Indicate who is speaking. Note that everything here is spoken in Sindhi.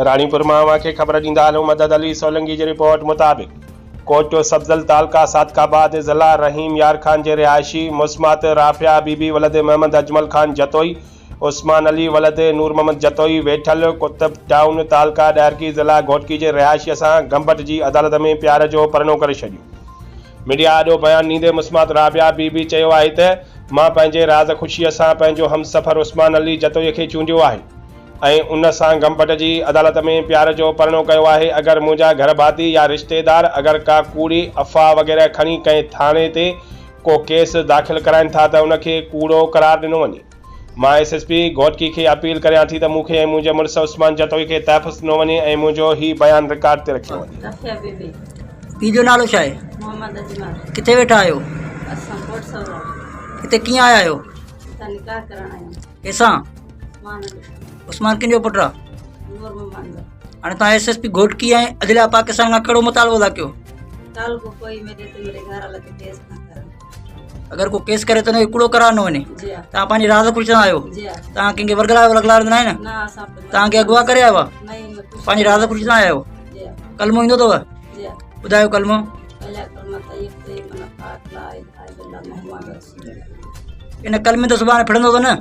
Speaker 1: راڻيپور مان اوهان کي خبر ڏيندا هلون مدد علي سولنگي جي رپورٽ مطابق ڪوٽ سبزل تعلقه صادق آباد ضلع رحيم يار خان جي رهائشي مسمات رافعه بي بي ولد محمد اجمل خان جتوئي عثمان علي ولد نور محمد جتوئي ويٺل قطب ٽائون تعلقه ڏهرڪي ضلع گهوٽڪي جي رهائشي سان گمبٽ جي عدالت ۾ پيار جو پرڻو ڪري ڇڏيو. ميڊيا آڏو بيان ڏيندي مسمات رابعه بي بي چيو آهي ته مان پنهنجي راز خوشيء سان پنهنجو همسفر عثمان علي جتوئي کي چونڊيو آهي. ۽ ان سان گمبٽ جي عدالت ۾ پيار جو پرڻو ڪيو آهي اگر منهنجا گهر ڀاتي يا رشتيدار اگر ڪا ڪوڙي افواهه وغيره کڻي ڪنهن ٿاڻي تي ڪو ڪيس داخل ڪرائين ٿا ته ان کي ڪوڙو قرار ڏنو وڃي مان ايس ايس پي گهوٽڪي کي اپيل ڪريان ٿي ته مون کي ۽ منهنجي مڙس عثمان جتوئي کي تحفظ ڏنو وڃي ۽ منهنجو هي بيان رڪارڊ تي رکيو وڃي.
Speaker 2: رفيع بي بي.
Speaker 3: پيء جو نالو ڇا آهي؟
Speaker 2: محمد اجمل.
Speaker 3: ڪٿي ويٺا آهيو؟
Speaker 2: اسان ڪوٽ سورو.
Speaker 3: هتي ڪيئن آيا آهيو؟
Speaker 2: هتان نڪاح ڪرڻ آيا آهيون.
Speaker 3: ڪنهن سان؟ عثمان ڪنهن جو پٽ آ؟ هاڻي توهان ايس ايس پي گهوٽڪي ۽ عدليه پاڪستان کان ڪهڙو مطالبو ٿا ڪيو؟ اگر ڪو ڪيس ڪري ته ان کي ڪوڙو قرار نه وڃي توهان پنهنجي راز خوشي سان آيو توهان ڪنهن کي ورغلايو ورغلايو نه آهي نه توهان کي اغوا ڪري آيو آ پنهنجي راز خوشي سان آيو ڪلمو ايندو اٿو ٻڌايو ڪلمو ان ڪلمي ته سڀاڻي ڦڙندو ته نه؟